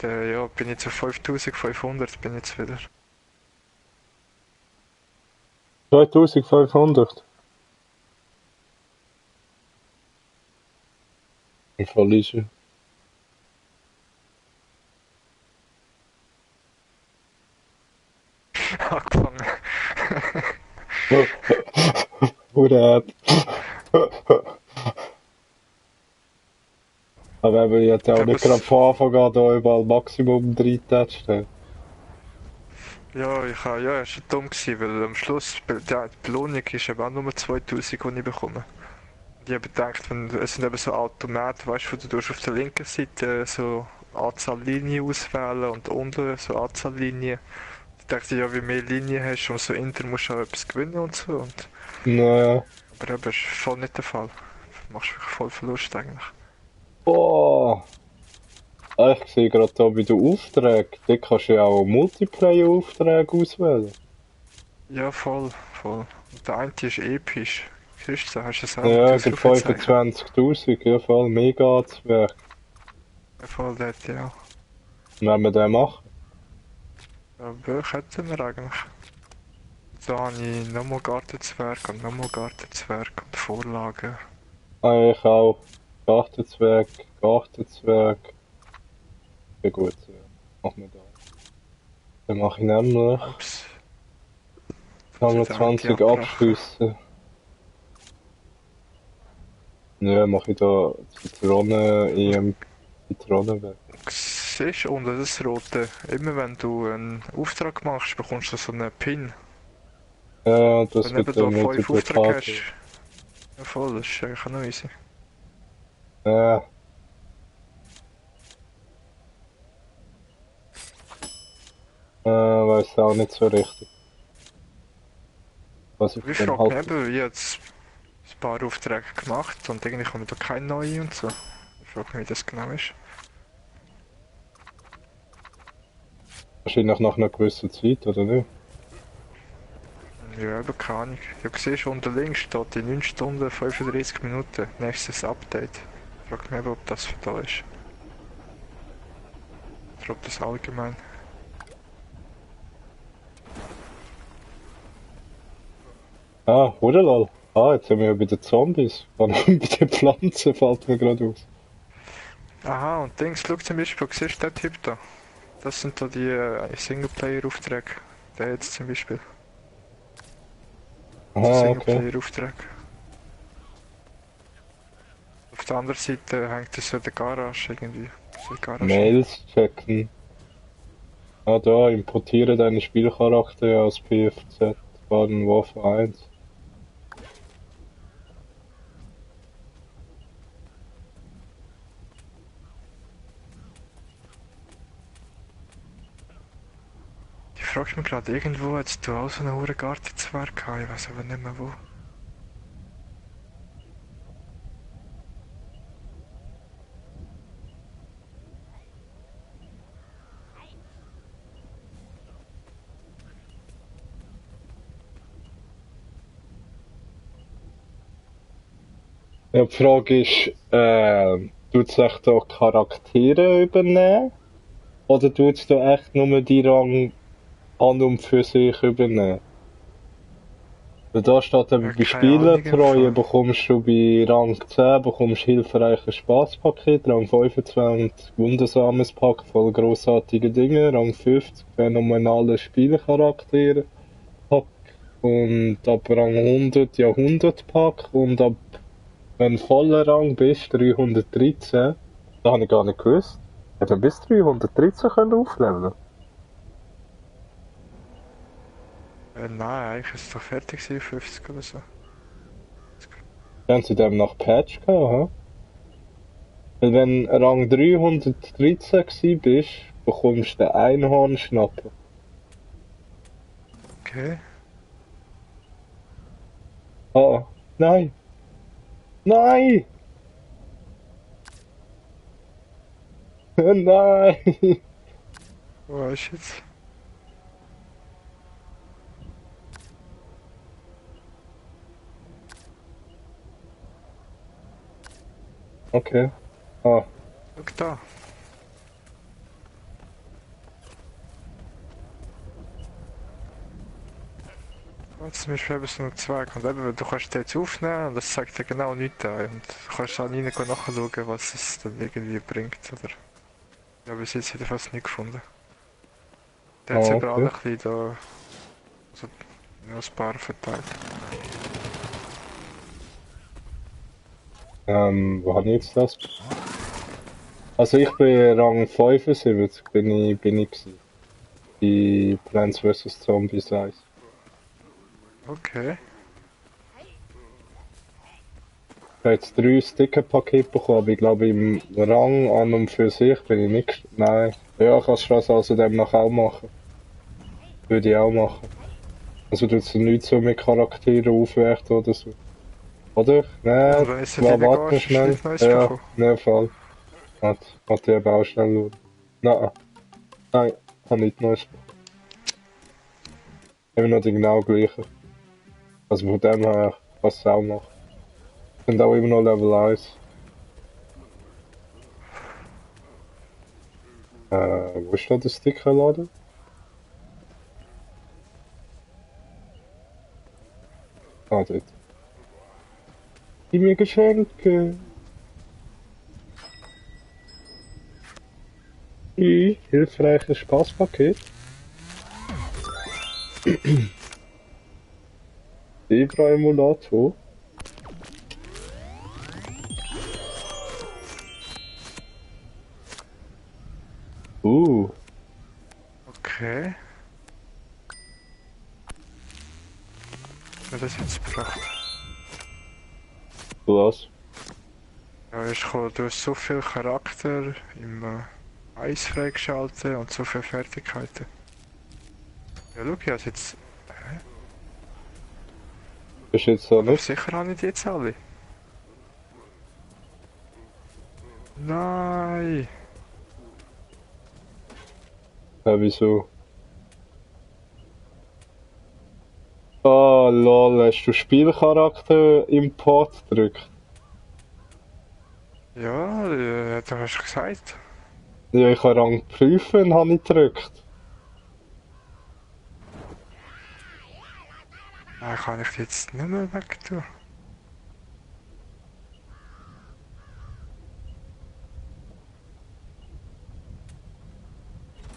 ja, bin jetzt auf 5500, bin jetzt wieder. 2500. Wie voll ist er? Angefangen. Hure. Aber eben, ich hätte auch Aber nicht gerade von Anfang an da überall Maximum reingetatscht. ja, ja, es war dumm gewesen, weil am Schluss, die Belohnung ist eben auch nur 2000, die ich bekomme. Und ich habe gedacht, es sind eben so Automaten, weißt du, wo du tust auf der linken Seite so Anzahl Linien auswählen und unten so Anzahl Linien. Ich dachte, ja, wie mehr Linien hast, umso eher musst du auch etwas gewinnen und so. Naja. Aber eben, das ist voll nicht der Fall. Du machst wirklich voll Verlust eigentlich. Boah! Ich sehe gerade da bei den Aufträgen, da kannst du ja auch Multiplayer-Aufträge auswählen. Ja, voll, voll. Und der eine ist episch. Siehst du, hast du es auch mit Ja, der Ausrufezeichen? 25.000, ja voll, mega Zwerg. Ja, voll, der hat ja auch. Wenn wir den machen. Ja, welchen hätten wir eigentlich? Da habe ich nochmal Gartenzwerg und nochmal Gartenzwerg und Vorlagen. Eigentlich auch. Gartenzwerg, Gartenzwerg. Ja gut, ja. Machen wir da. Dann mache ich nämlich Ups, das ist jetzt auch die 20 abgebrochen. Abschüsse. Ja, mache ich da Zitronen, EM, Zitronen weg. Siehst du unten das Rote? Immer wenn du einen Auftrag machst, bekommst du so einen Pin. Ja, das Wenn du eben gibt ein da 5 Aufträge Multiplikator. hast, ja voll, das ist eigentlich auch noch easy. Ja, weiß auch nicht so richtig. Was ich Ich dann frage halt. mich eben, wie jetzt ein paar Aufträge gemacht und irgendwie kommen da keine neuen und so. Ich frage mich, wie das genau ist. Wahrscheinlich nach einer gewissen Zeit, oder nicht? Ja, eben keine Ahnung. Ja, siehst du, unten links steht in 9 Stunden 35 Minuten nächstes Update. Ich frage mich eben, ob das für da ist. Oder ob das allgemein. Ah, oder lol. Ah, jetzt sind wir ja bei den Zombies. Bei den Pflanzen fällt mir gerade aus. Aha, und Dings, schau zum Beispiel, siehst du den Typ da? Das sind da die Singleplayer-Aufträge. Der jetzt zum Beispiel. Also Ah, okay. Singleplayer-Aufträge. Auf der anderen Seite hängt so in der Garage irgendwie. So eine Garage rein. Mails checken. Ah, da, importiere deine Spielcharaktere aus PFZ Baden Warfare 1. Ich frage mich gerade, irgendwo hättest du auch so einen hohen Gartenzwerg gehabt, ich weiß aber nicht mehr wo. Ja, die Frage ist, tut es echt da Charaktere übernehmen? Oder tut es da echt nur die Rang an und für sich übernehmen? Weil da steht eben, bei Keine Ahnung im Spielertreue Fall. bekommst du bei Rang 10 bekommst hilfreiches Spaßpaket, Rang 25 wundersames Pack voll großartige Dinge, Rang 50 phänomenale Spielcharaktere, Pack und ab Rang 100 Jahrhundertpack und ab wenn du voller Rang bist, 313, das habe ich gar nicht gewusst. Hätte man bis 313 können aufleveln. Nein, eigentlich ist es doch fertig gewesen, 50 oder so. Haben sie dem nach Patch gehabt, hä? Weil wenn Rang 313 gsi bist, bekommst du den Einhornschnappen. Okay. Ah, nein! Nein! Nein! Wo ist jetzt? Okay. Ah, Schau da. Zum Beispiel eben so einen Zweig. Und eben, du kannst den jetzt aufnehmen und das zeigt dir genau nichts an. Und du kannst dann rein nachschauen, was es dann irgendwie bringt. Oder? Ich habe bis jetzt jedenfalls nicht gefunden. Der hat es Ah, überall ein okay. bisschen da, so, ja, ein paar verteilt. Wo habe ich jetzt das? Also ich bin Rang 75, bin ich gewesen. Bei Plants vs. Zombies 1. Okay. Ich habe jetzt 3 Sticker-Pakete bekommen, aber ich glaube im Rang an und für sich bin ich nicht... Nein. Ja, kannst du das also demnach auch machen. Würde ich auch machen. Also tut es nichts so mit Charakteren aufwerten oder so. Oder? Also Nein, wenn jetzt warte dort mal reingehst, hast du schnell. nichts Neues Ja, bekommen. ne, Fall. Warte ich eben auch schnell schauen. Nein, nein, habe nicht Neues bekommen. Immer noch die genau gleichen. Also von dem her kannst du es auch machen. Sind auch immer noch Level 1. Wo ist da der Stickerladen? Ah, dort. Gib mir Geschenke. Hilfreiches Spaßpaket. Zebra-Emulator. Uh, Okay. Was hat das jetzt gebracht? was? Ja, ist cool. Du hast so viel Charakter im Eis freigeschaltet und so viele Fertigkeiten. Ja, schau, ich habe jetzt. Ist jetzt so Aber nicht? sicher habe ich die jetzt alle. Nein! Ja, wieso? Ah, lol, hast du Spielcharakter Import gedrückt? Ja, du hast gesagt. Ja, ich habe Rang prüfen, habe ich gedrückt. Nein, kann ich die jetzt nicht mehr wegtun.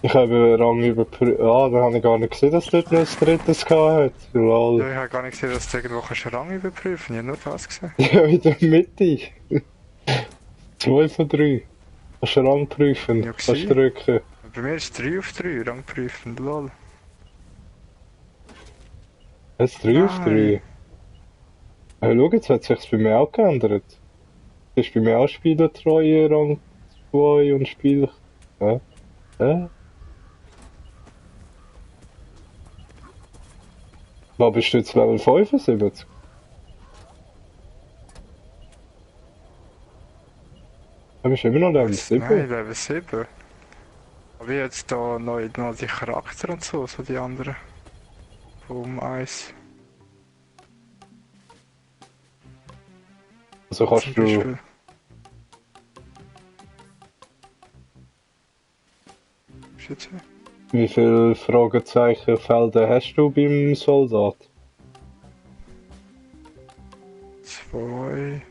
Ich habe Rang überprüft. Ah, da habe ich gar nicht gesehen, dass dort noch ein drittes gehabt hat. Ja, Lol. ich habe gar nicht gesehen, dass du irgendwo kannst Rang überprüfen. Ich habe nur das gesehen. Ja, in der Mitte. 2 von 3. Kannst du Rang prüfen. Ja, Kannst du gesehen. drücken. Bei mir ist 3 auf 3 Rang prüfen. Lol. Jetzt 3 auf Nein! 3. Schau, jetzt hat sich's bei mir auch geändert. Es ist bei mir auch Spielertreue Rang 2 und Spiel. Hä? Hä? Wann bist du jetzt Level 75? Du bist immer noch Level Jetzt, nein, 7. Level 7. Aber ich jetzt da noch die Charakter und so, so die anderen. Vom Eis. Also Zum kannst du. Beispiel. Ist jetzt hier? Wie viele Fragezeichenfelder hast du beim Soldat? 2,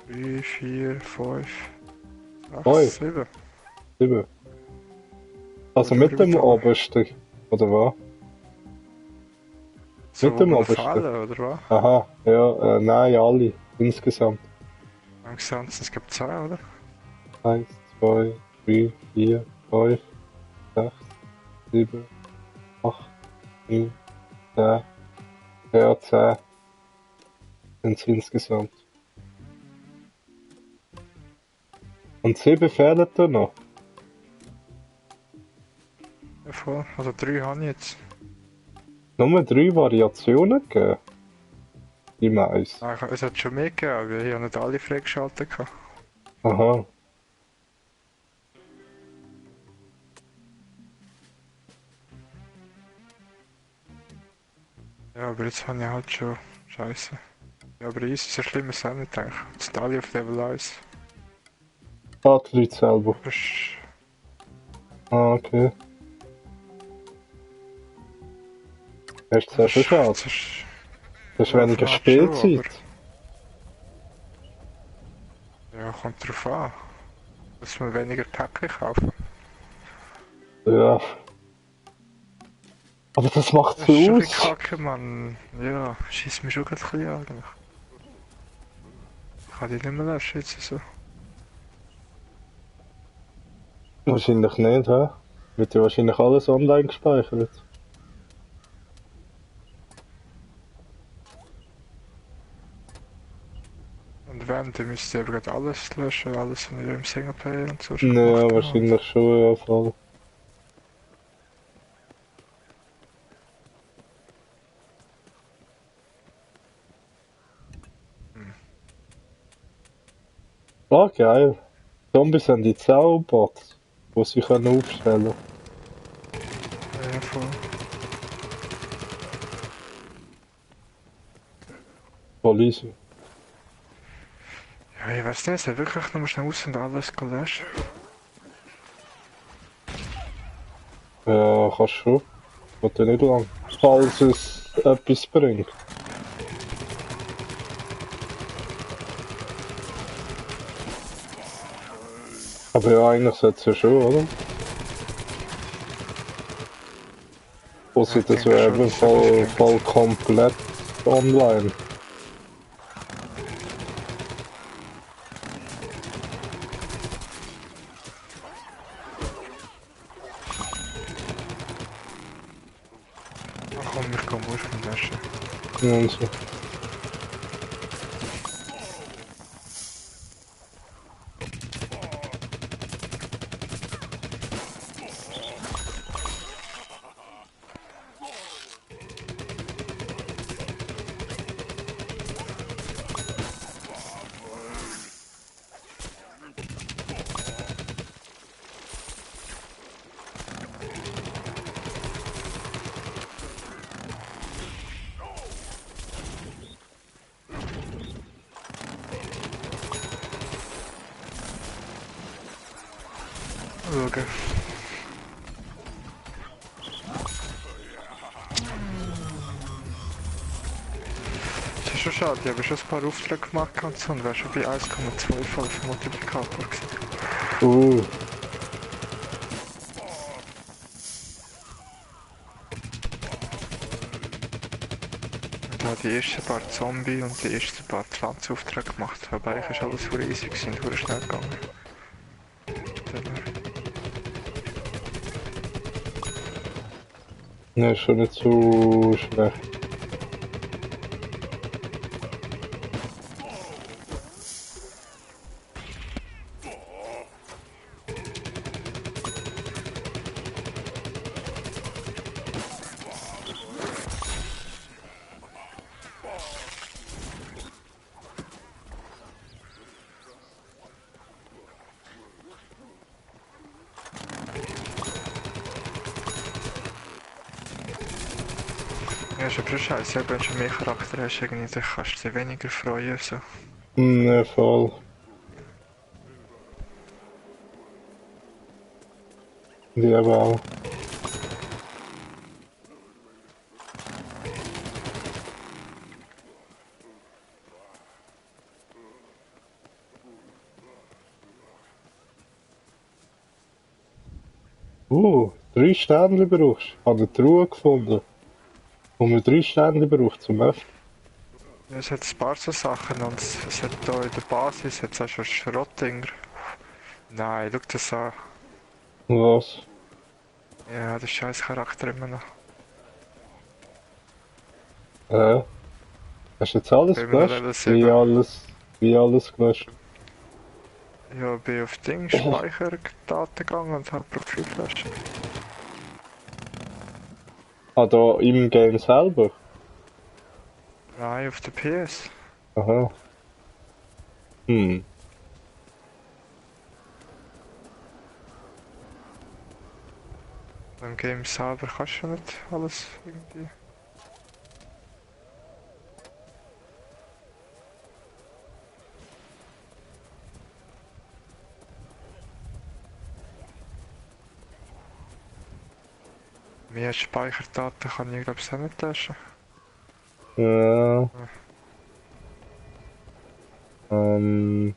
3, 4, 5, 6, 5, 7. 7. Also Oder mit dem übertragen. obersten, oder was? So, Mit wo dem noch obersten. fehlen, oder was? Aha, ja, nein, alle. Insgesamt. Insgesamt sind es, glaube ich, 2, oder? 1, 2, 3, 4, 5, 6, 7, 8, 9, 10. Ja, 10 sind es insgesamt. Und 7 fehlen da noch. Ja, voll. Also 3 habe ich jetzt. Nur 3 Variationen gegeben. Die Mais. Nein, es hat schon mehr gegeben, weil ich habe nicht alle freigeschaltet gehabt. Aha. Ja, aber jetzt habe ich halt schon. Scheiße. Ja, aber easy, so schlimm ist es auch nicht, denke ich. Jetzt alle auf Level 1. Batterie selber. Aber Ah, okay. Hast du das schon schade? Das ist Ja, weniger Fahrt schon, Spielzeit. ja, kommt drauf an. Muss man weniger Päckchen kaufen. Ja. Aber das macht Das ist viel schon ein bisschen aus. kacke, Mann. Ja, schießt mich schon gerade ein bisschen an, eigentlich. Ich kann die nicht mehr löschen jetzt so. Wahrscheinlich nicht, hä? Wird ja wahrscheinlich alles online gespeichert. Und wenn, dann müsst ihr aber gerade alles löschen, alles, was ihr im Singleplayer und so schon Ja, gemacht habt. wahrscheinlich schon, ja, voll. Hm. Ah, geil. Zombies haben die Zauberbots, die sie können aufstellen. Ja, voll. Voll easy. Ja, ich weiß nicht, es hat wirklich nur schnell aus und alles gelöscht. Ja, kannst schon. Geht ja nicht lang. Falls es etwas bringt. Aber ja, eigentlich sollte es ja schon, oder? Ja, Außer ich das denke wäre schon, eben dass etwas voll bringt. komplett online. Ach komm, ich komme aus dem Löschen. Und so. Schauen. Das ist schon schade, ich habe schon ein paar Aufträge gemacht und so und wäre schon bei 1,2 auf dem Multiplikator gewesen. Uh, Und habe die ersten paar Zombie und die ersten paar Pflanzenaufträge gemacht. Aber eigentlich ist alles sehr easy gewesen, sehr schnell gegangen. Dann, ne, ist schon nicht so schlecht. ja, ist aber schon scheiße, wenn du schon mehr Charakter hast, irgendwie, dann kannst du dich weniger freuen. So. Ne, voll. Die eben auch. Uh, 3 Sterne brauchst du. Ich habe eine Truhe gefunden, wo man 3 Sterne braucht zum Öffnen. Ja, es hat ein paar so Sachen und es hat hier in der Basis jetzt auch schon Schrottdinger. Nein, schau das an. Was? Ja, der scheiß Charakter immer noch. Hast du jetzt alles Immer noch gelöscht? Level 7. Wie alles gelöscht? Ja, bin auf Ding, Oh, Speicherdaten gegangen und hab Profil gelöscht. ah, da im Game selber? Nein, auf der PS. Aha. Hm. Im Game selber kannst du nicht alles irgendwie. Mehr Speicherdaten kann ich glaube ich auch nicht löschen. Ja, Hm. ähm,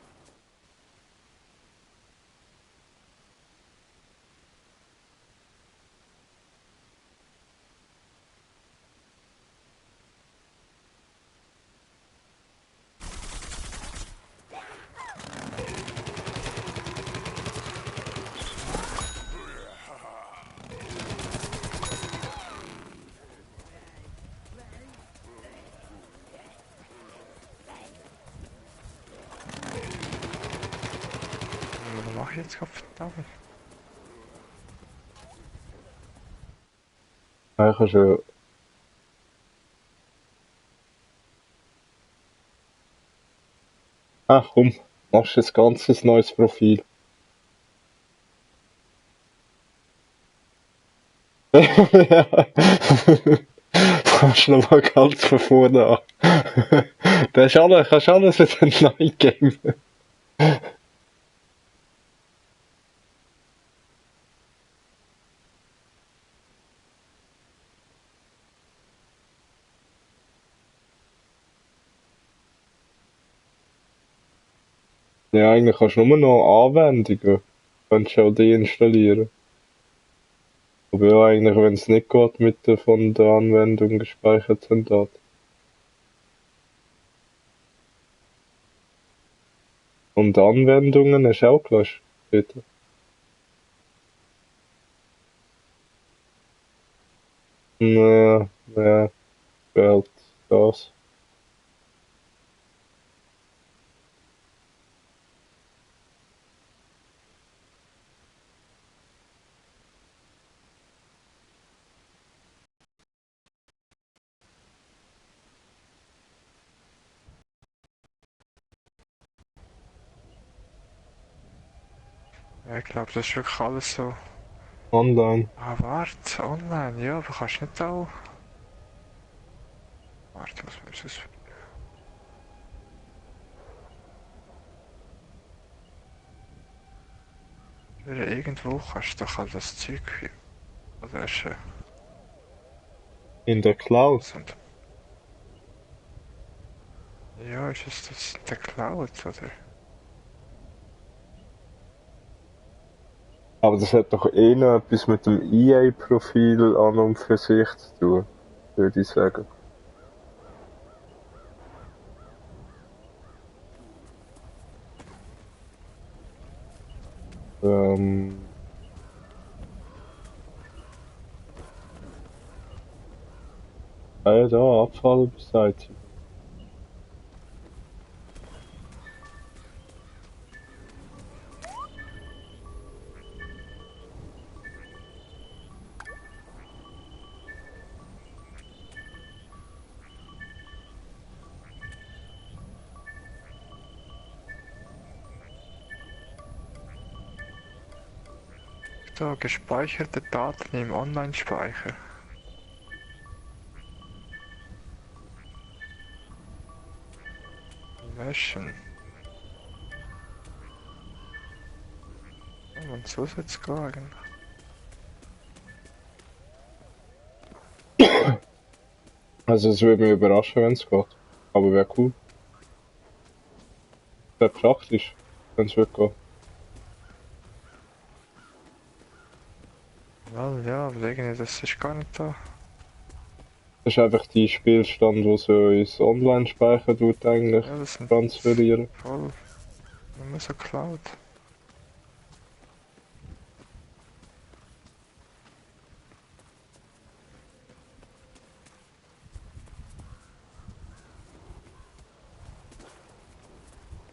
Was mache ich jetzt gerade verdammt? eigentlich schon. Ach komm, machst du ein ganzes neues Profil. Ja. Fangst nochmal ganz von vorne an. Das ist alles, kannst alles wieder neu geben. Ja, eigentlich kannst du nur noch Anwendungen. Kannst du auch deinstallieren. Aber ja, eigentlich, wenn es nicht geht mit der von der Anwendung gespeicherten Daten. Und Anwendungen hast du auch gelöscht, bitte. Ja, ja, halt das. Ja, ich glaube, das ist wirklich alles so. Online. Ah, warte, online, ja, aber kannst nicht auch. Warte, was ist das? Ja, irgendwo kannst du doch all das Zeug löschen. In der Cloud. Und, ja, ist es das in der Cloud, oder? Aber das hat doch eh noch etwas mit dem EA-Profil an und für sich zu tun, würde ich sagen. Ähm, ja, da, Abfallbeseitigung. Da, gespeicherte Daten im Online-Speicher. Löschen. Oh, und so soll's gehen. Also es würde mich überraschen, wenn es geht. Aber wäre cool. Wäre praktisch, wenn es würde gehen. Well, ja, aber irgendwie, das ist gar nicht da. Das ist einfach die Spielstand, wo so ins Online-Speicher tut eigentlich Ja, das sind transferieren. voll nur so Cloud.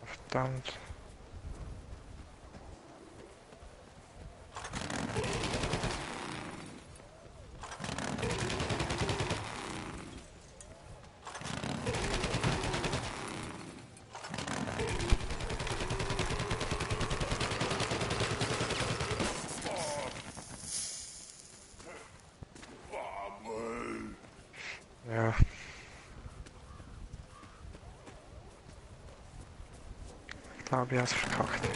Verdammt. Ja, ich glaube, ich hab's verkackt.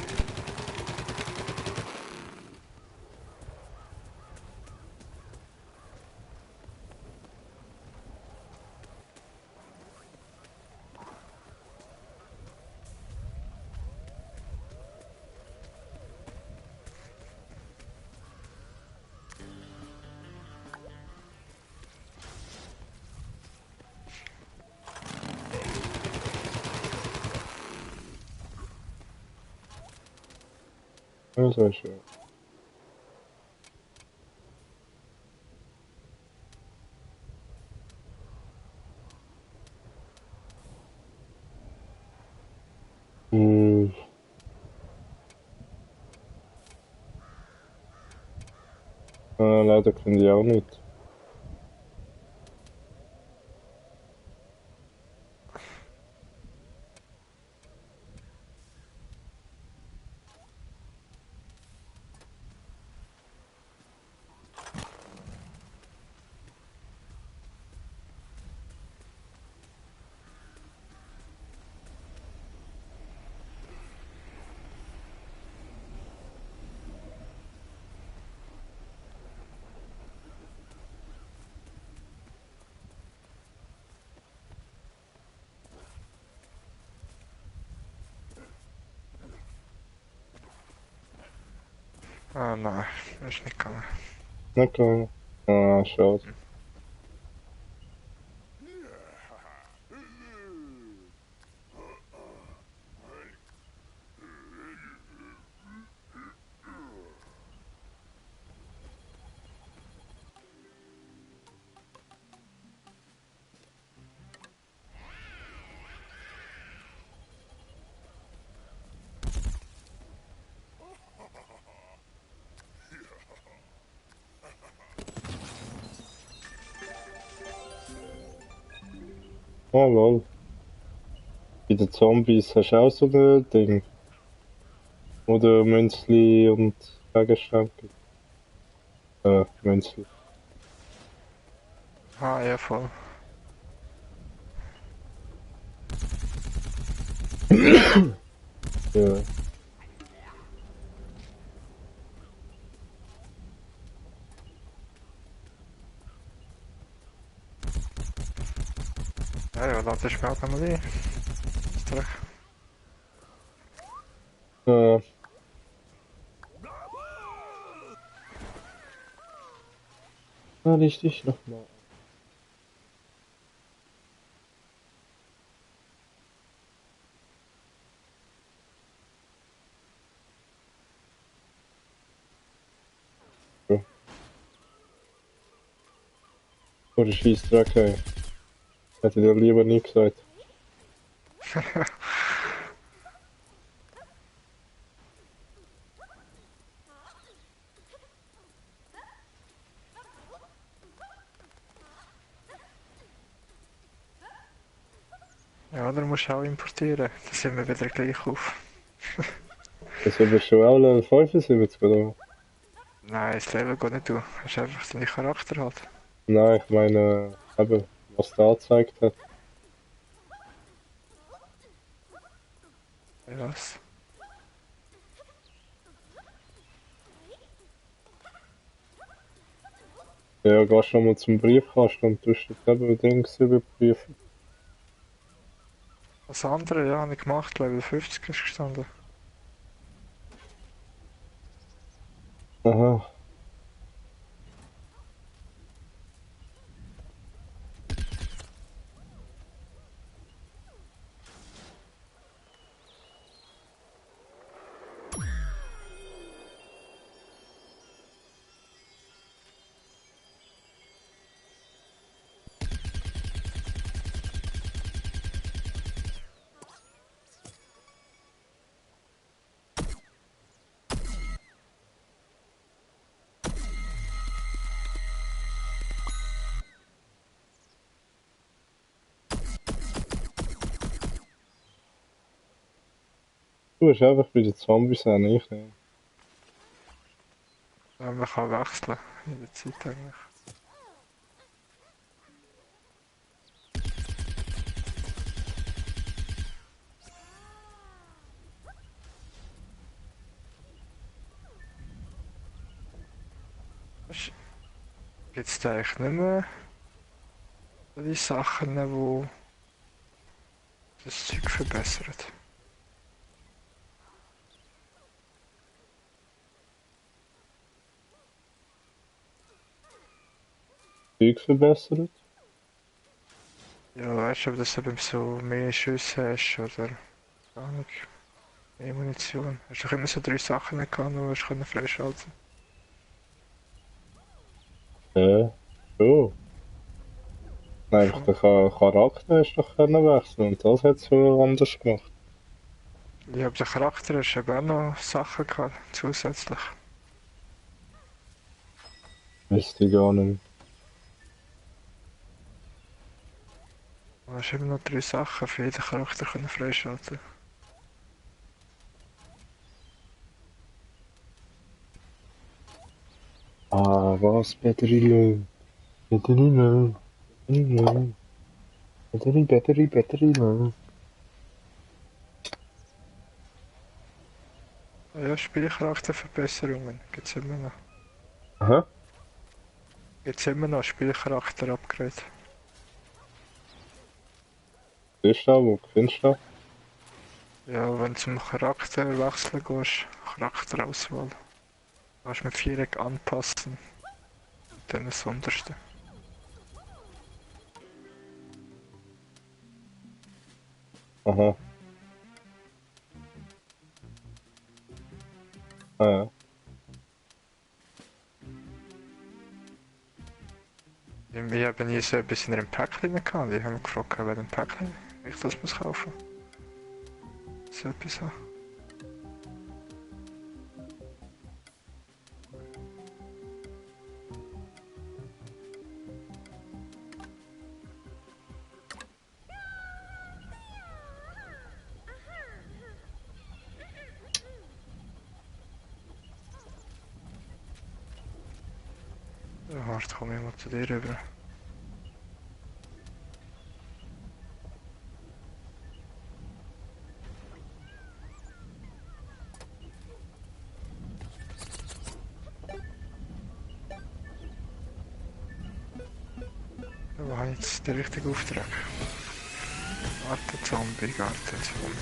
Ja, sehr schön. Hm, leider finde ich auch nicht. Ah nein, ist nicht gegangen. Okay. Ah, schade. Oh lol. Bei den Zombies hast du auch so ein Ding, wo du Münzli und Gegenstände gibt. Münzli. Ah, ja, voll. Ja. Ja, ja, laat eens melk aan me weer. Terug. Äh, richtig nochmal. Ja. Oder Scheissdreck, ey. Hätte ich dir lieber nie gesagt. Ja, dan musst du auch importieren. Dann sind wir wieder gleich auf. Also bist du auch Level 75 oder? Nein, das Level geht nicht durch. Das ist einfach dein Charakter halt. Nein, ich meine, eben, was da angezeigt hat. Ja, was? Ja, gehst schon mal zum Briefkasten und tust das eben Dings überprüfen. Das andere, ja, habe ich gemacht. Level 50 ist gestanden. Aha. Du hast einfach bei den Zombies an, ich nicht. Ja, man kann wechseln. In der Zeit eigentlich. Gibt es da eigentlich nicht mehr die Sachen, die das Zeug verbessern? Zeug verbessert? Ja, weißt du, ob das eben so mehr Schüsse hast oder gar nicht. Mehr Munition. Hast du doch immer so 3 Sachen gehabt, die du können freischalten. So. Einfach Schon. der Charakter hast du doch können wechseln und das hat es so anders gemacht. Ja, aber der Charakter hast eben auch noch Sachen gehabt, zusätzlich. Wisst ihr gar nicht. Du hast immer noch 3 Sachen für jeden Charakter können freischalten. Ah, was? Batterie. Batterie. Batterie. Ah ja, Spielcharakterverbesserungen gibt's immer noch. Aha. Gibt's immer noch Spielcharakter-Upgrade. Siehst du da, wo findest du da? Ja, wenn du zum Charakter wechseln gehst, Charakterauswahl, kannst du mit Viereck anpassen. Dann das unterste. Aha. Ah ja. Wir haben nie so etwas in einem Päckchen gehabt. Die haben gefragt, welchen Päckchen ich das muss kaufen. So etwas haben. Ja, warte, komm ich mal zu dir rüber. Da habe ich jetzt den richtigen Auftrag. Gartenzombie, Gartenzombie.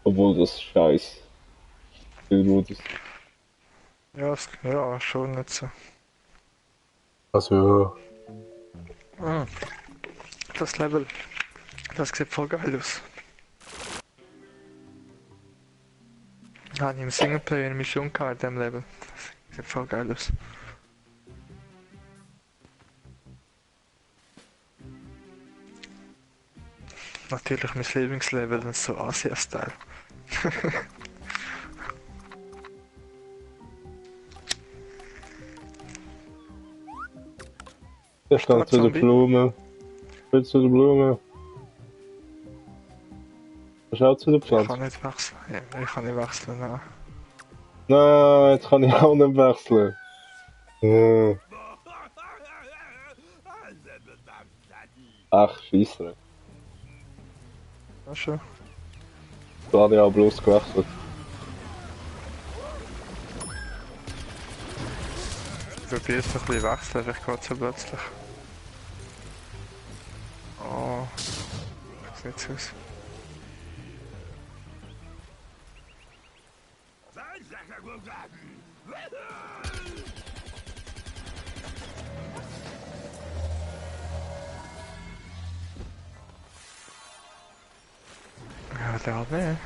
Obwohl das scheiß viel gut ist. Ja, ja, schon nicht so. Also Ah, das Level, das sieht voll geil aus. Habe ich im Singleplayer eine Mission gehabt in diesem Level. Das sieht voll geil aus. Natürlich mein Lieblingslevel und so Asia-Style. der stand zu der Zombie. Blume. Will zu der Blume. Schau zu der Ich Pflanze. kann nicht wechseln. Ja, ich kann nicht wechseln. Nein. Nein, jetzt kann ich auch nicht wechseln. Ach, scheisse. Ja, schon. Da habe ich auch bloß gewechselt. Ich probiere es noch ein bisschen wechseln, vielleicht geht es so plötzlich. Oh, sieht so aus. Ja, der hat mehr.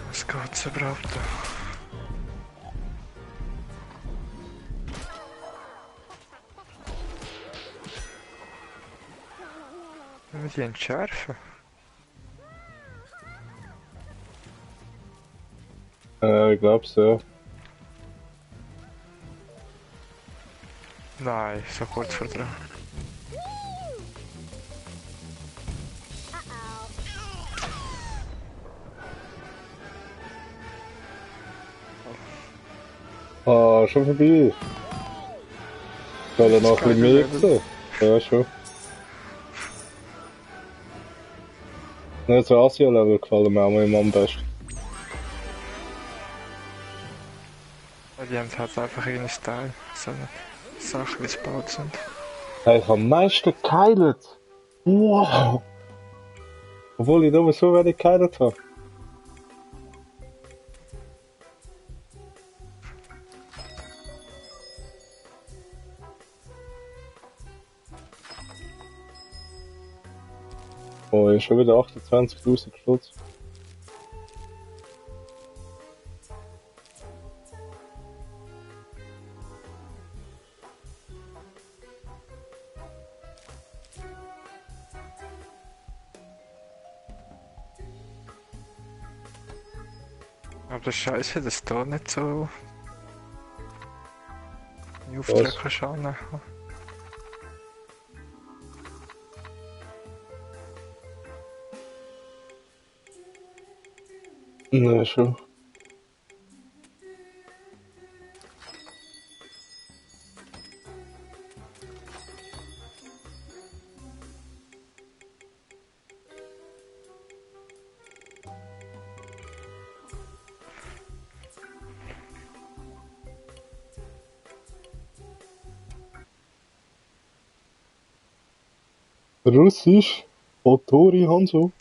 Was geht's überhaupt da? Wenn wir die entschärfen? Ich glaub's ja. Nein, so kurz vor dran. Ah, schon vorbei. Soll er noch ein bisschen mehr sehen? Ja, schon. Das Asia-Level gefallen mir auch immer am besten. Ja, die haben halt einfach ihren Style. So Sachen, wie sie gebaut sind. Ich habe am meisten geheilt. Wow. Obwohl ich nur so wenig geheilt habe. Oh, ich habe schon wieder 28.000 Stutz. Aber das ist scheiße, dass da nicht so die Was? Aufträge kannst annehmen. Ne, schon. Russisch? Otori Hanzo?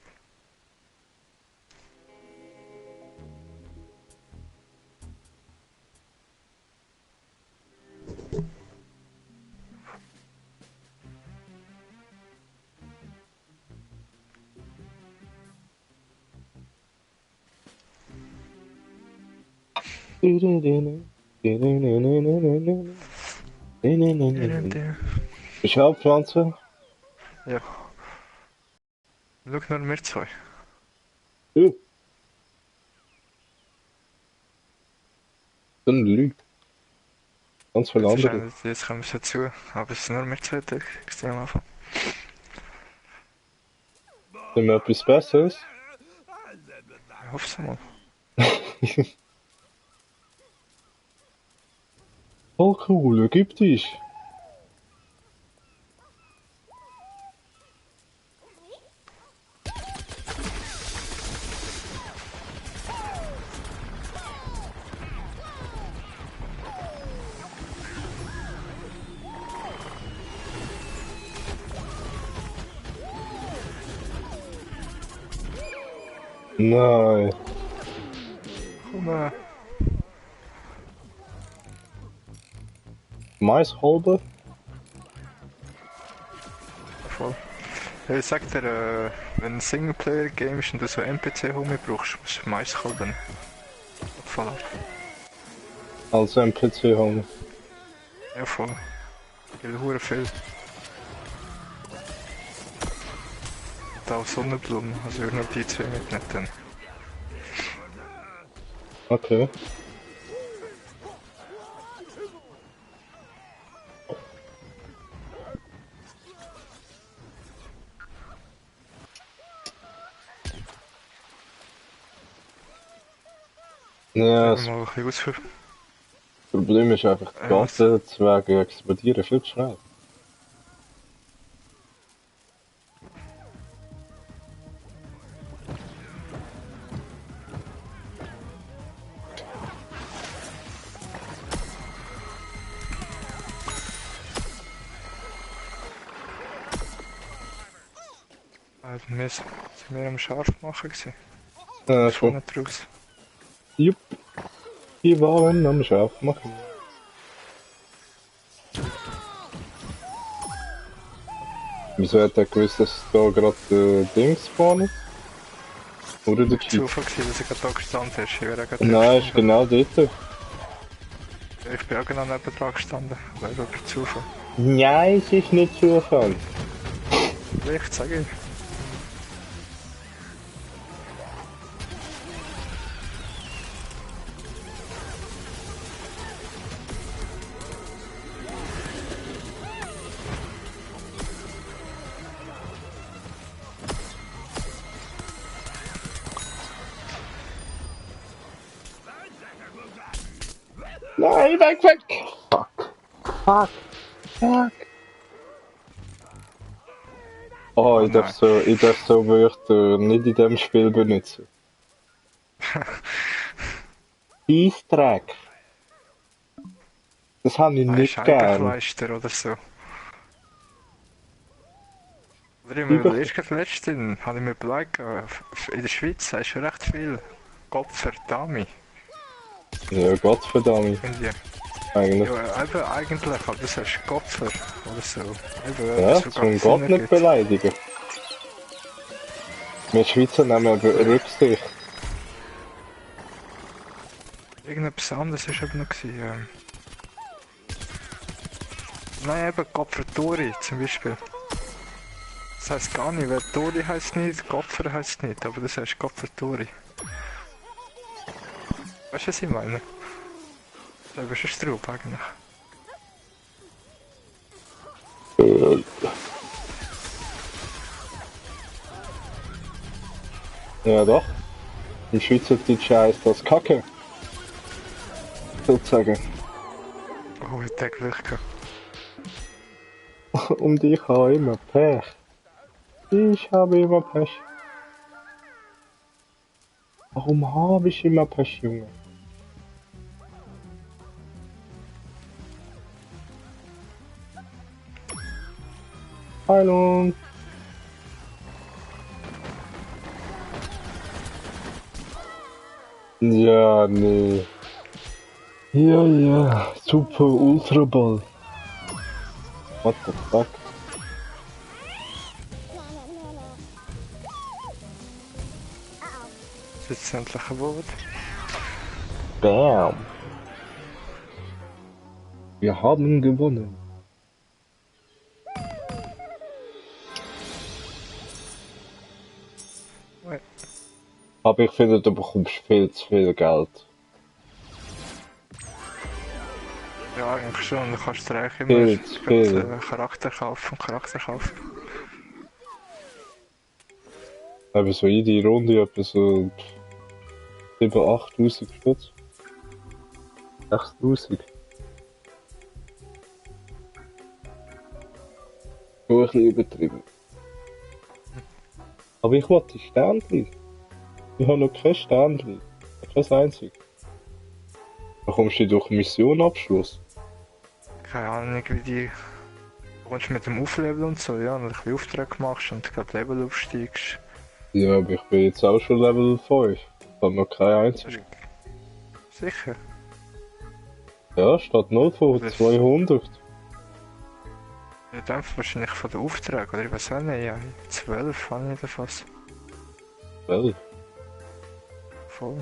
Ich habe Pflanze. Ja. Schau nur wir zwei. Ja. Dann lügt. Ganz viele Jetzt ist andere. einer, jetzt kommen sie dazu. Aber es sind nur wir zwei, denke ich am Anfang. Sind wir etwas Besseres? Ich hoffe es mal. Oh cool, ägyptisch. Nein. Komm, Maiskolben? voll. Ja, ich sag dir, wenn ein Singleplayer-Game ist und du so NPC-Hummer brauchst, musst du Maiskolben voll ab. Als NPC haben. Ja, voll. Weil hure viel. Und auch Sonnenblumen, also nur die zwei mitnehmen dann. Okay. Ja, Wenn das wir mal ein bisschen ausführen. Problem ist einfach, die Was? Gartenzwerge explodieren viel zu schnell. Wir sind wir am Scharf machen gewesen. Ja, Schon schon. nicht raus. Jupp. Die waren am Schaf machen. Wieso hat er gewusst, dass da gerade Dings spawnen? Oder der Cheat? Zufall gewesen, dass ich gerade da gestanden ist. Ich wäre auch gerade Nein, ist gestanden. genau dort. Ich bin auch genau neben dran gestanden. Weil über Zufall. Nein, es ist nicht Zufall. Vielleicht sage ich. Nein, weg, weg! Fuck. Fuck. Fuck. Oh, Oh nein. ich darf so Wörter nicht in dem Spiel benutzen. Easter-Egg. Das habe ich Ein nicht gern. Scheibenkleister oder so. Oder ich mir überlegt, gerade letztens, habe ich mir überlegt, in der Schweiz hast du recht viel Kopfer Dami, Ja, Gottverdammt, finde ich. eigentlich. Ja, eben eigentlich, aber das heißt Kopfer oder so. Eben Ja, etwas, was gar zum keinen Sinn Gott nicht ergibt. beleidigen. Wir Schweizer nehmen aber Rücksicht. Irgendetwas anderes war eben noch. Nein, eben Kopfer Tori zum Beispiel. Das heisst gar nicht, weil Tori heisst nicht, Kopfer heisst nicht, aber das heißt Kopfer Tori. Weißt du, was ich meine? Das ist ein Straub eigentlich. Äh, Ja doch. Im Schweizerdeutsch heisst das Kacke. Sozusagen. Oh, ich denke wirklich. Und ich habe immer Pech. Ich habe immer Pech. Warum habe ich immer Pech, Junge? Heilung. Ja, nee. Ja, ja. Super Ultraball. What the fuck? Das ist jetzt endlich ein Wort. Bam. Wir haben gewonnen. Ouais. Aber ich finde, du bekommst viel zu viel Geld. Ja, eigentlich schon. Du kannst dir eigentlich immer Viel zu viel. Charakter kaufen. Aber so jede Runde etwa so 7.000, 8.000 Stutz. 6.000. Nur ein bisschen übertrieben. Aber ich wollte die Sternchen. Ich habe noch kein Sternchen. Kein einziges. Da kommst du durch Missionabschluss. Keine Ahnung, wie die. Du kommst mit dem Aufleveln und so, ja, und ein bisschen Aufträge machst und gerade Level aufsteigst. Ja, aber ich bin jetzt auch schon Level 5. Ich habe noch kein einziges. Sicher. Ja, statt 0 von Das- 200. Ja, dann wahrscheinlich von den Aufträgen, oder ich weiß auch nicht, ja. 12 habe ich fast. Well. Voll.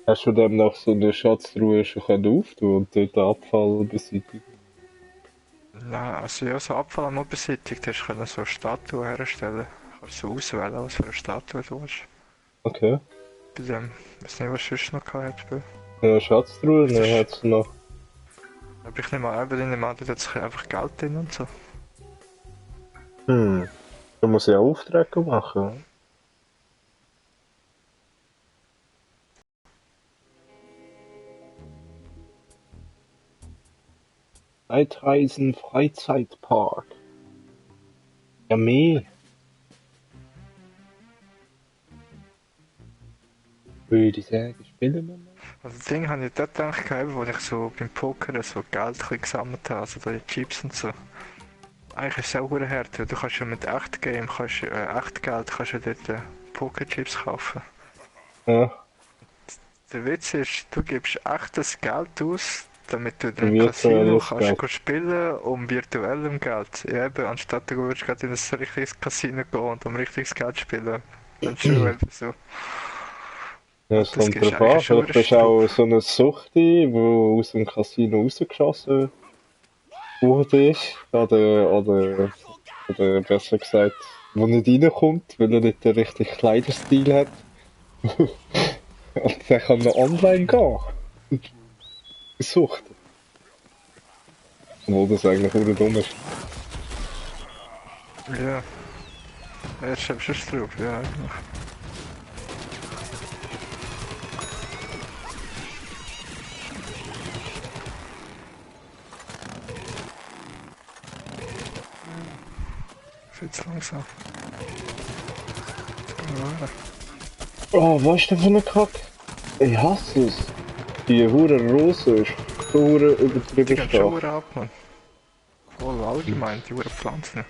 Hast du dem noch so eine Schatztruhe schon auftun und dort den Abfall beseitigen? Nein, also ja, so Abfall einmal beseitigt hast, können so Statuen herstellen. Kannst du auswählen, was für eine Statue du hast. Okay. Bei dem, ich weiß nicht, was du sonst noch gehabt hast. Ja, Schatztruhe, Das dann ist- hat's noch. Aber ich nehme an, da hat sich einfach Geld drin und so. Da muss ich auch Aufträge machen. Zeitreisen Freizeitpark. Ja, mehr. Würde ich sagen, spielen wir mal. Also das Ding habe ich dort gedacht, wo ich so beim Poker so Geld ein bisschen gesammelt habe, also da die Chips und so. Eigentlich ist es auch verdammt hart, weil du kannst ja mit Echtgame, Echtgeld kannst du dort Pokerchips kaufen. Ja, Der Witz ist, du gibst echtes Geld aus, damit du dann im Casino virtuelles kannst Geld. go spielen um virtuellem Geld. Ja, eben, anstatt du würdest gerade in ein richtiges Casino gehen und um richtiges Geld spielen. Dann schon eben so. Ja, es Das kommt gibst drauf an. eigentlich schon Vielleicht bist du Strub. auch so eine Suchti, die aus dem Casino rausgeschossen wurde. Oder besser gesagt, wo nicht reinkommt, weil er nicht den richtigen Kleiderstil hat. Und dann kann man online gehen. Sucht. Obwohl das eigentlich nur dumm ist. Ja. Ja, jetzt habe ich schon Strub, ja, eigentlich. Viel zu langsam. Ja, Oh, was ist denn für eine Kacke? Ich hasse es. Die hure Rose ist so hure die übertrieben gehen schon stark. ab, man. Voll allgemein, die Uhren Pflanzen.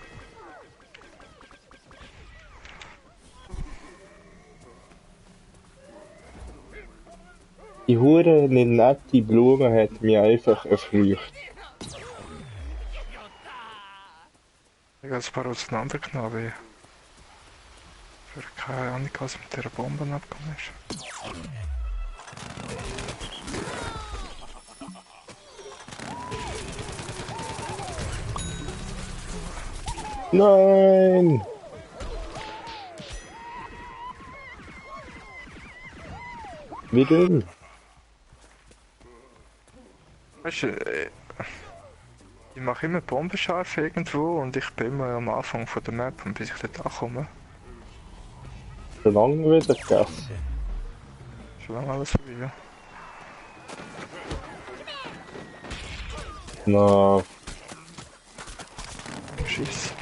Die hure nette Blume hat mich einfach erflücht. Ich habe ein paar auseinandergenommen, aber ich habe keine Ahnung, was mit dieser Bombe abgegangen ist. Nein! Wie denn? Weißt du, ich mache immer Bomben scharf irgendwo und ich bin immer am Anfang von der Map und bis ich dort ankomme, Schon lange wieder gegessen. schon lange alles vorbei, ja. Na, Schiss.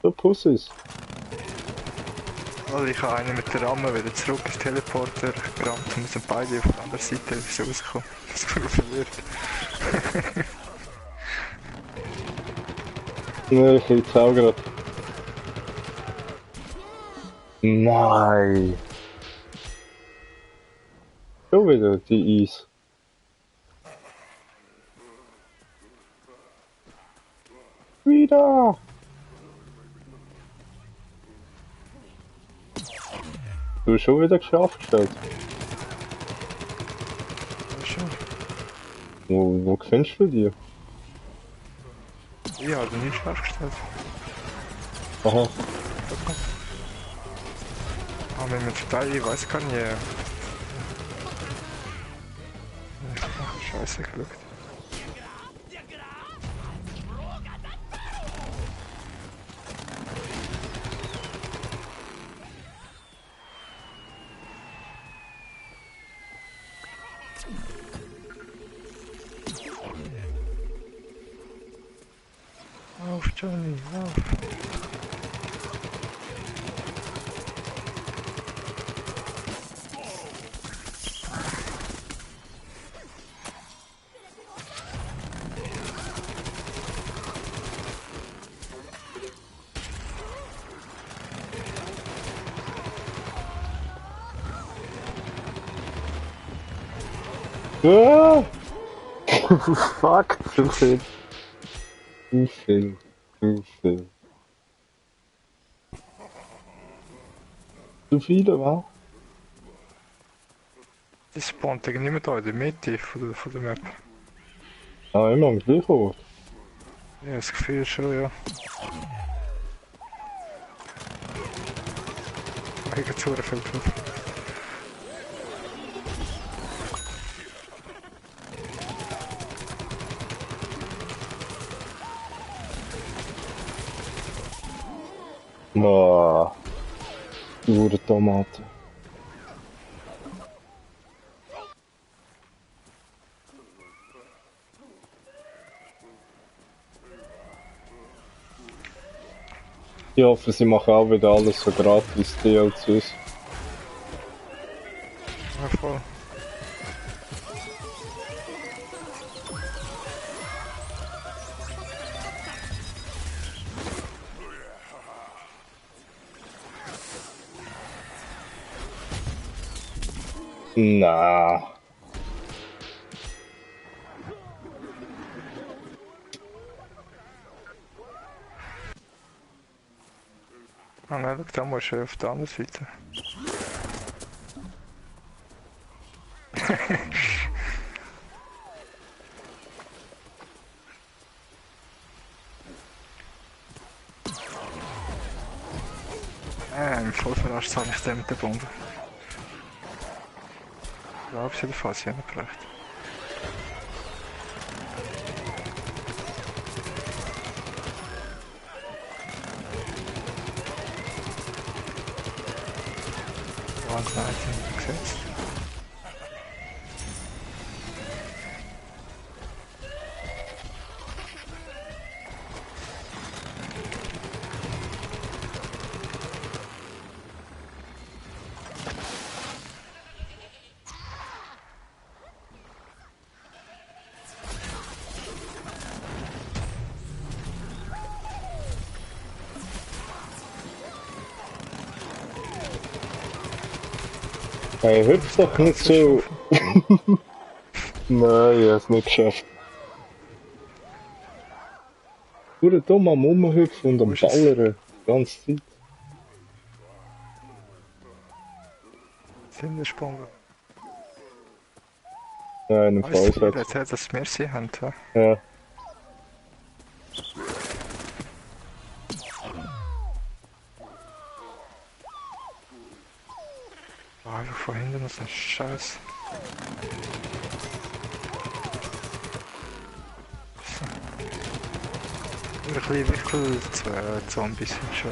so Pussys. Also ich habe einen mit der Ramme wieder zurück ins Teleporter gerammt und wir sind beide auf der anderen Seite rausgekommen. Das ist gut verwirrt. Ja, ich jetzt auch grad. Nein! Schon wieder die Eis. Wieder! Du hast schon wieder geschafft gestellt. Ja, schon. Wo findest du die? Ich habe nicht scharf gestellt. Aha. Aber wenn wir verteidigen, ich weiß gar nicht. Ach, scheiße geschaut. Auf, Johnny, auf. Ah! Fuck, zu viel. Zu viel. Zu viel. Zu viele, wa? Die spawnt irgendwie da in der Mitte von der Map. Ah, immer am gleichen Ort. Ja, das Gefühl schon, ja. Eigentlich zu viel drauf. Boah. Gute Tomate. Ich hoffe, sie machen auch wieder alles so gratis DLCs. Ja, voll. Na. Ah nein, schau, da musst du auf der anderen Seite. Voll verarscht habe ich den mit der Bombe. Ich glaube, sie hat fast hingebracht. One-Seite gesetzt. Hey, hüpf doch nicht so. Nein, ich hab's nicht geschafft. Pure dumm am Rumhüpfen und Wo am ist es? Ballern. Die ganze Zeit. Sind wir Sprung? Nein, im Alles Fall viel, hat. jetzt hat das mehr sie haben. Ja. Ja. Oh, einfach von hinten noch so ein Scheiß. Ein bisschen wie viele Zombies sind schon.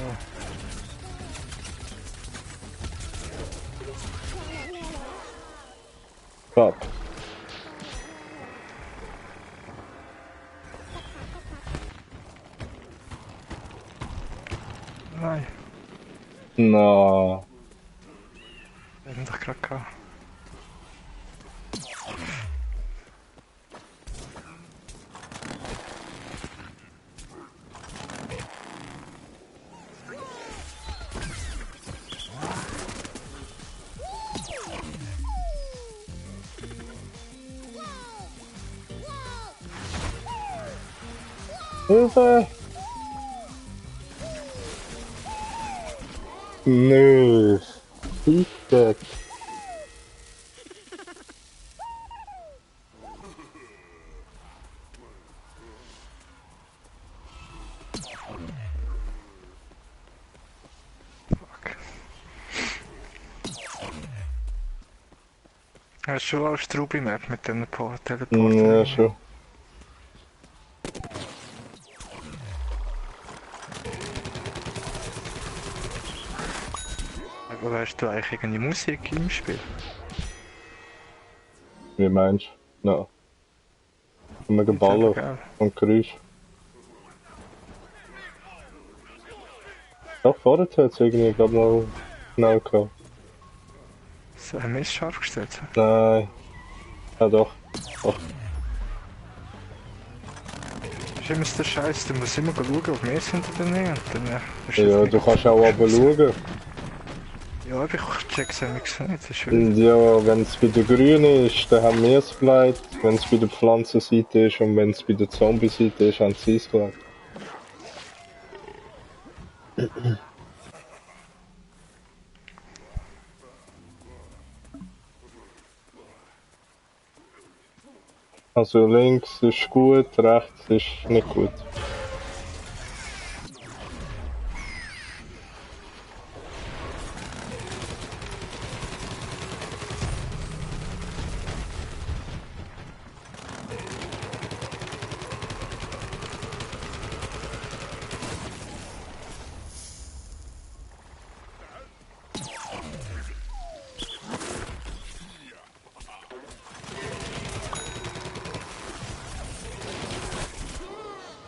Fuck. Nein, Na. wir haben doch gerade gehabt. Hilfe! Nö. Bitte. Fuck. Ja, ist schon eine Strubi-Map mit den Teleporter. Ja, schon. Aber hast du eigentlich irgendeine Musik im Spiel? Wie meinst du? Na. Immer Nicht selber, geballert. gell? Und Geräusch. Doch, vorher hat es irgendwie gerade mal schnell gehabt. So, haben wir es scharf gestellt? Nein. Ja, doch. Doch. Das ist immer so der Scheiß, du musst immer schauen, ob wir sind oder nicht. Und dann ist es Ja, nicht du kannst auch aber schauen. Ja, aber ich check's ja nicht, das ist schön. Und ja, wenn es bei der Grünen ist, dann haben wir es gelegt. Wenn es bei der Pflanzenseite ist und wenn es bei der Zombie-Seite ist, haben sie es gelegt. Also links ist gut, rechts ist nicht gut.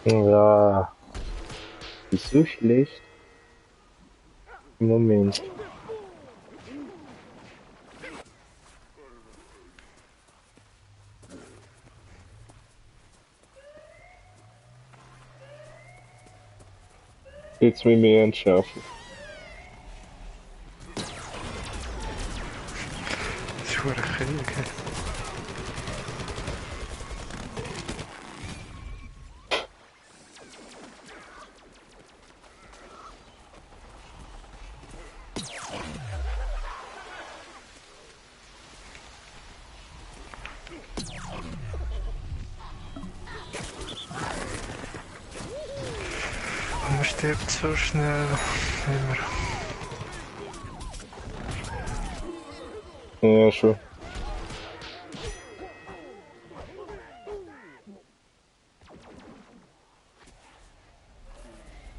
Ja, ist so schlecht. Moment. Jetzt mit mir entschärfen. Das ist verdammt Krieg. Und man stirbt so schnell. Immer. Ja, schon.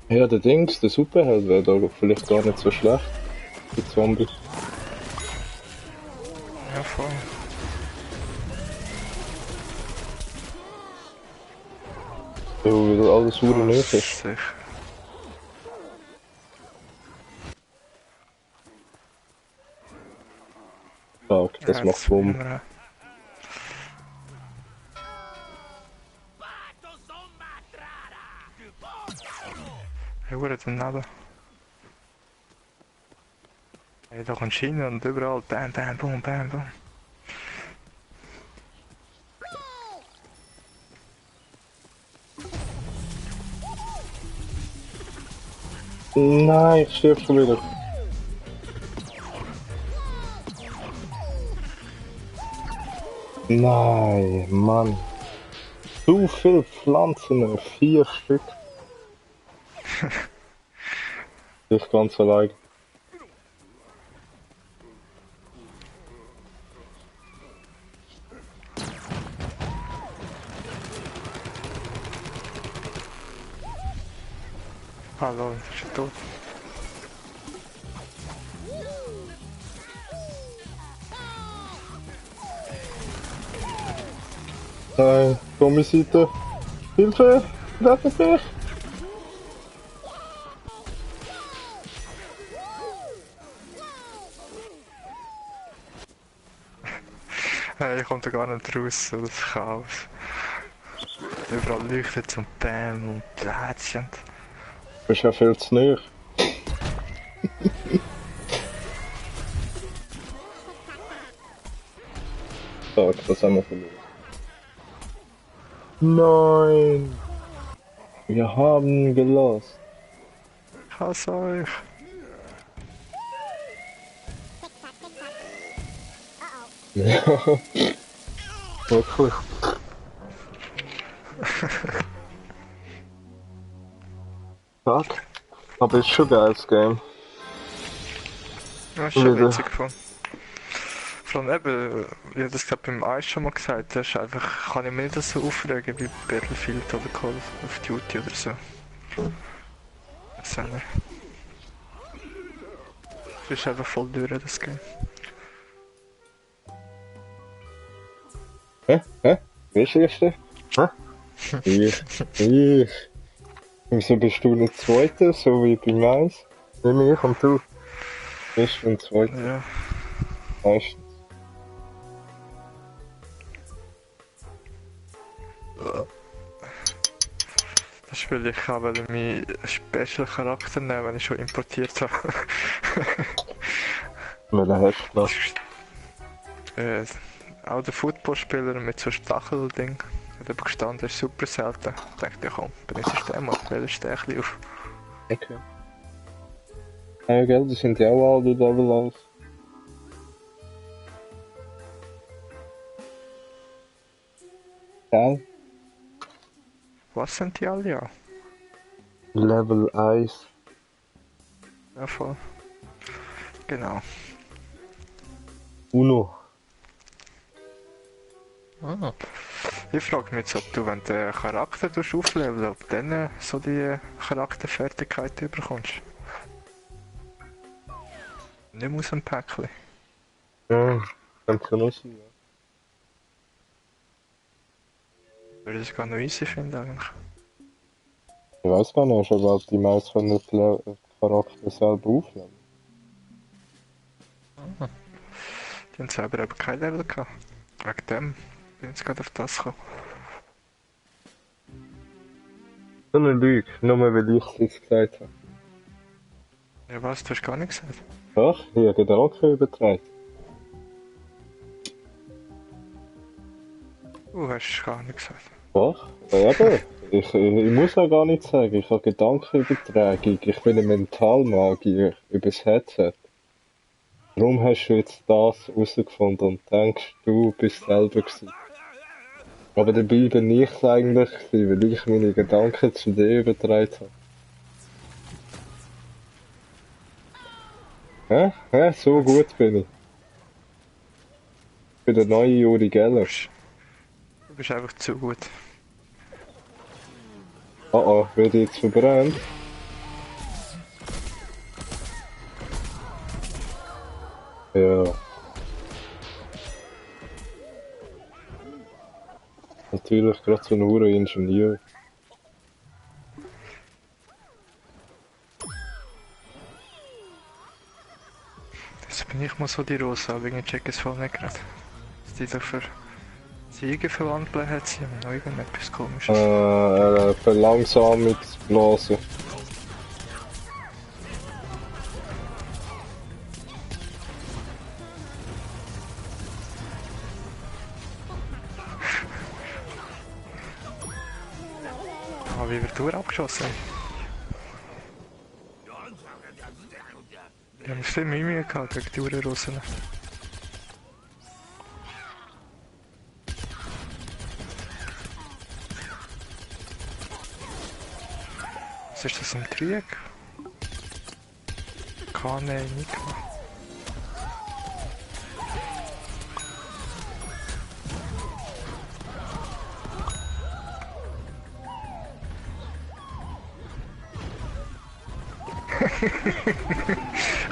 Ja, der Dings, der Superheld wäre da vielleicht gar nicht so schlecht. Die Zombie. Ja, voll. Ja, weil das alles super Ah, nötig ist. sicher. Fuck, das Ja, macht das will Bumm. wir auch. Ja, gut, dann nada. Hey, da kommst du hin und überall bam, bam, boom, bam, boom. Nein, ich stirb schon wieder. Nein, Mann. Zu viel Pflanzen, 4 Stück. Ich ganz allein. Hallo, ist schon tot. Nein, komm ich Seite. Hilfe! Rettet mich! Hey, ich komme da gar nicht raus, so das Chaos. Überall leuchtet es und bam und Plätzchen. Du bist ja viel zu nahe. Sag, das haben wir verloren. Nein! Wir haben gelost. Ich hasse euch. Ja, wirklich. Sag, aber ist schon geil, das Game. Das ist schon Wieder. witzig gefunden. Vor allem eben, ich habe das gerade beim Eis schon mal gesagt, das ist einfach, kann ich mir nicht so aufregen wie Battlefield oder Call of Duty oder so. Das nicht. Das ist einfach voll durch, das Game. Hä? Hä? Wer ist der Erste? Hä? Ich. Wieso bist du nicht Zweiter, so wie beim Eis? Nicht ich und du. Ich bin Zweiter, Ja. meistens. Das Spiel, ich kann meinen Special Charakter nehmen, wenn ich schon importiert habe. Welchen hast du noch? Auch der Footballspieler mit so Stachelding. Hat aber gestanden, ist super selten. Ich dachte, ja komm, benutze ich den mal, wähle ich den ein bisschen auf. Okay. Ja, gell, die sind ja auch alle Level auf. Gell? Was sind die alle ja? Level 1. Ja, voll. Genau. Uno. Ah. Ich frage mich jetzt, ob du, wenn du den Charakter aufleveln, ob du dann so die Charakterfertigkeit bekommst. Nicht mehr aus dem Päckchen. Ja, könnte noch sein, ja. Würde ich das gar nicht easy finden eigentlich. Ich weiß gar nicht, aber die meisten können nicht Charakter selber aufnehmen. Die haben selber eben kein Level gehabt. Wegen dem bin ich jetzt gerade auf das gekommen. So eine Lüge, nur weil ich es jetzt gesagt habe. Ja was, du hast gar nichts gesagt? Doch, hier, Gedanken übertragen. Du hast gar nichts gesagt. Doch, ja, eben. Ich muss ja gar nicht sagen, ich habe Gedankenübertragung. Ich bin ein Mentalmagier übers Headset. Warum hast du jetzt das herausgefunden und denkst, du bist selber gewesen? Aber dabei bin ich es eigentlich gewesen, weil ich meine Gedanken zu dir übertragen habe. Hä? So gut bin ich. Ich bin der neue Uri Geller. Du bist einfach zu gut. Oh oh, wird jetzt verbrannt? Ja. Natürlich, gerade so ein Uro-Ingenieur. Jetzt bin ich mal so die Rosa, wegen check es voll nicht gerade. Dass die doch für Ziegen verwandeln hat sie noch irgendetwas komisches. Verlangsamungsblase. Oh, wie wird du abgeschossen? Ich habe viel Mühe gehabt gegen die Uhren-Russen. Was ist das, ein Krieg? Kane, Nikma.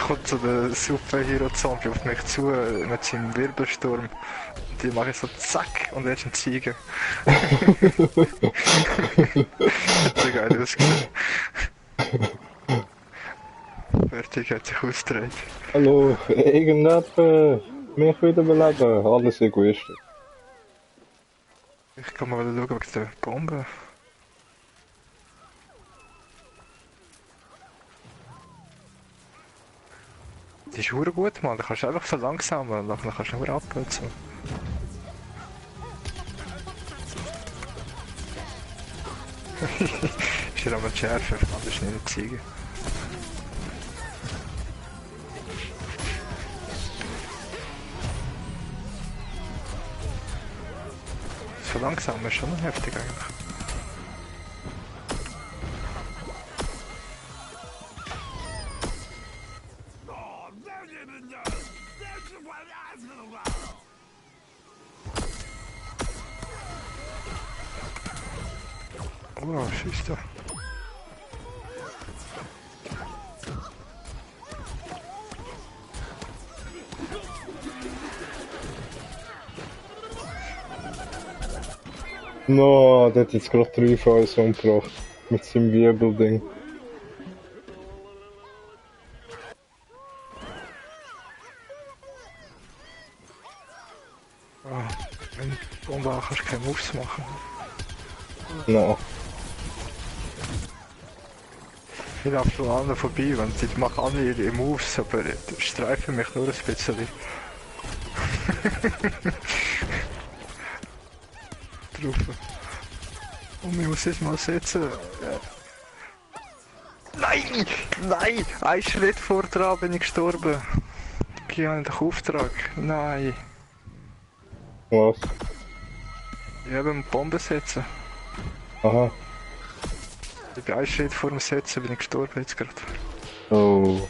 Kommt so der Superhero-Zombie auf mich zu mit seinem Wirbelsturm. Und die mache ich so zack und er ist ein Ziege. Hat so geil ausgesehen. Fertig, hat sich ausgedreht. Hallo, irgendjemand mich wiederbeleben? Alles Egoisten. Ich kann mal schauen wegen der Bombe. Die ist verdammt gut, Mann. Da kannst du einfach verlangsamen und dann kannst du nur abkürzen. Ist ja aber die Schärfe, ich kann das schnell zeigen. Das Verlangsamen ist schon noch heftig eigentlich. Oh, schießt da. No, der hat jetzt gerade 3 von uns umgebracht. Mit seinem Wirbelding. Oh, wenn du Bombe kannst du keine Moves machen. No. Ich laufe schon an allen vorbei, wenn die machen alle ihre Moves, aber die streifen mich nur ein bisschen. Drauf. Und ich muss jetzt mal setzen. Nein! Nein! Ein Schritt vor dran bin ich gestorben. Ich habe den Auftrag. Nein. Was? Ich habe eine Bombe setzen. Aha. Ich bin einen Schritt vor dem Setzen, bin ich gestorben jetzt gerade. Oh.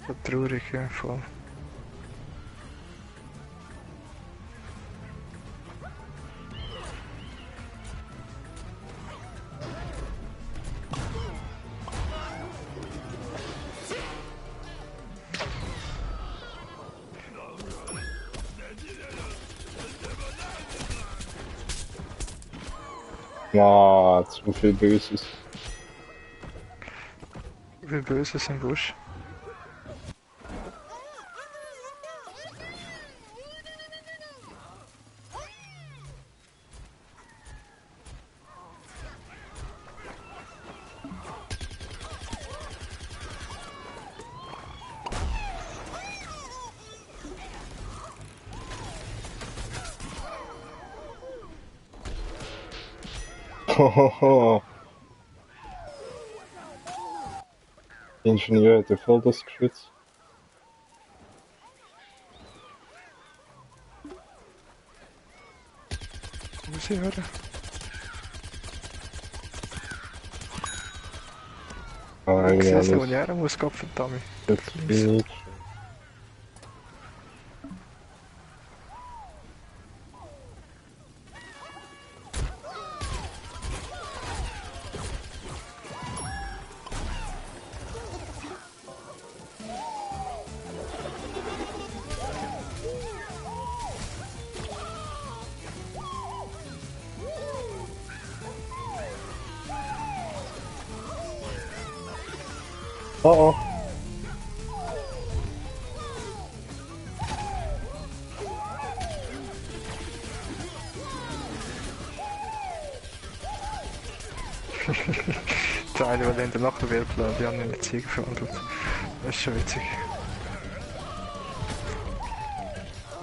So traurig, ja, voll. Ja, zu viel Böses. Wie böse ist im Busch. Hohoho. Ingenieur hätte voll das Geschütz. Muss ich hören? Ah, Ich sehe es, wo eigentlich ich her muss, Gott verdammt. jetzt bin ich. Oh oh. Der eine, der nachher Wirbel, die haben in die Ziege verwandelt. Das ist schon witzig.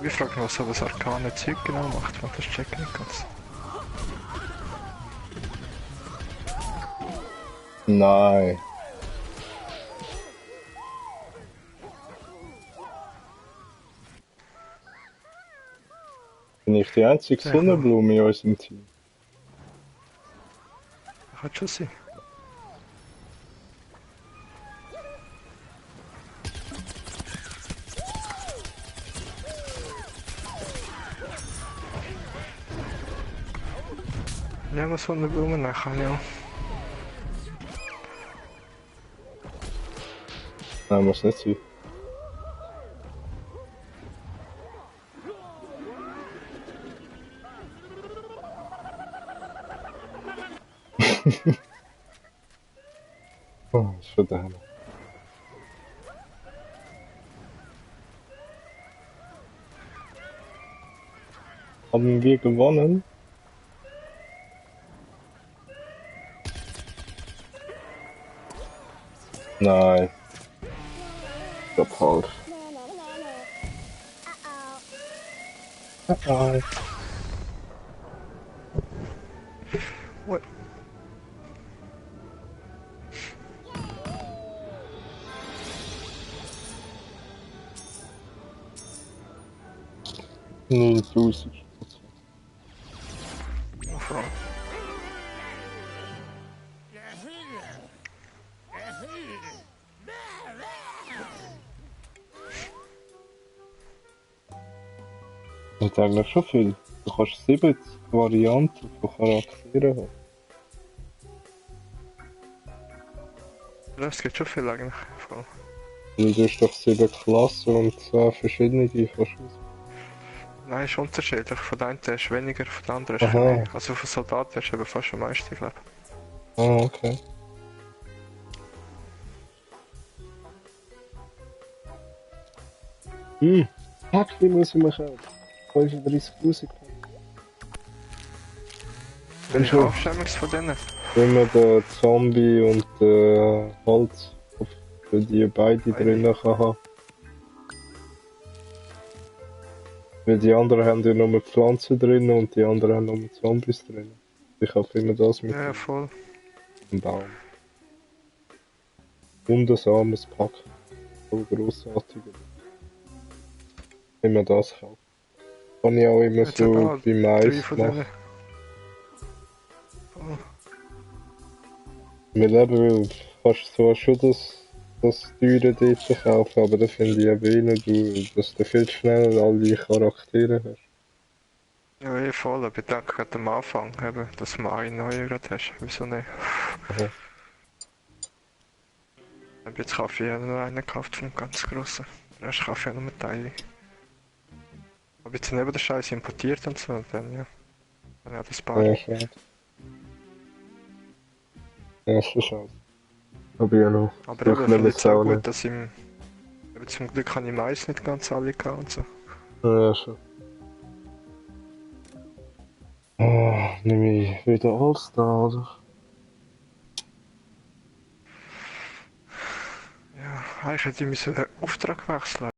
Ich frage mich, was er das arkane Zeug genau macht, man das check nicht ganz. Nein. Bin ich die einzige Ja, Sonnenblume in unserem Team? Kann schon sein. Ja, was von der Blume nachher, ja. Nein, muss nicht sein. Oh, ist schon der Hammer. Haben wir gewonnen? Nein. Ich glaub halt. Nein. What? Nee, so ist es. Frau. Das ist eigentlich schon viel. Du kannst 70 Varianten von Charakteren haben. Ja, es gibt schon viel eigentlich. Frau. Und du hast doch 7 Klassen und 10 verschiedene, die kannst du auswählen. Nein, ist unterschiedlich. Von der einen ist weniger, von der anderen ist Aha. mehr. Also von Soldaten ist eben fast am meisten, glaube ich. Ah, okay. Fuck, wie muss ich mich kaufen? 35.000. Wenn Und ich schon Aufstellungs von denen. immer den Zombie und den Holz, für die beide drinnen kann haben. Weil die anderen haben ja nur Pflanzen drin und die anderen haben nur Zombies drin. Ich habe immer das mit Ja, voll. dem Baum. Wundersames Pack. Voll grossartig. Immer das kaufen. Kann ich auch immer Jetzt eben so auch bei 3 Mais von denen. machen. Wir leben fast zwar schon das teure dort kaufen, aber da finde ich eben nicht, dass du viel schneller alle Charaktere hast. Ja, eh voll. Aber ich denke gerade am Anfang, eben, dass du mal einen neuen gerade hast. Wieso nicht? Aha. Aber jetzt kaufe ich ja nur einen gekauft vom ganz grossen. Den Rest kaufe ich ja nur Teile. Aber jetzt neben der Scheiße importiert und so, dann ja. Dann ja das paar. Ja, schade. Ja, ist schon schade. Aber ja noch. Aber Ich eben, nehme finde ich es es auch auch gut, nicht. dass im. Eben zum Glück habe ich Mais nicht ganz alle gehabt und so. Ja, schon. Ah, nehme ich wieder All-Star, oder? Ja, eigentlich hätte ich müssen den Auftrag wechseln.